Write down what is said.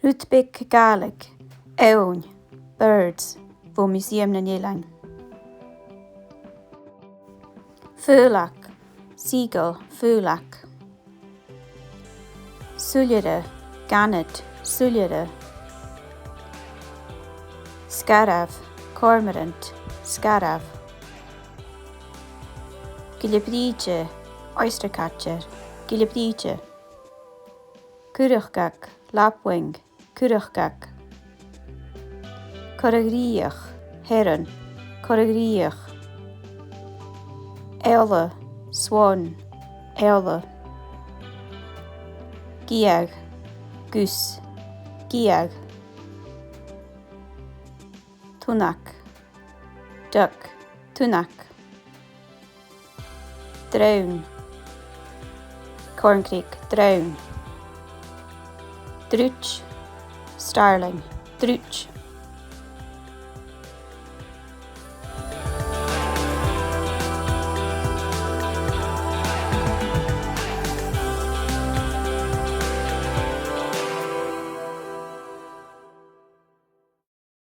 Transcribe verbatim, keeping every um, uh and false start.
Rud beag Gàidhlig, eòin, birds, bho Mhuseum nan Eilean. Faoileag, seagull, faoileag. Suilire, gannet, suilire. Sgarbh, cormorant, sgarbh. Gille Brìde, oyster catcher, gille brìde. Curachag, lapwing, curachag. Corra-ghritheach, heron, corra-ghritheach. Eala, swan, eala. Geadh, goose, geadh. Tunnag, duck, tunnag. Drone, corncrake, drone. Druid, starling, druid.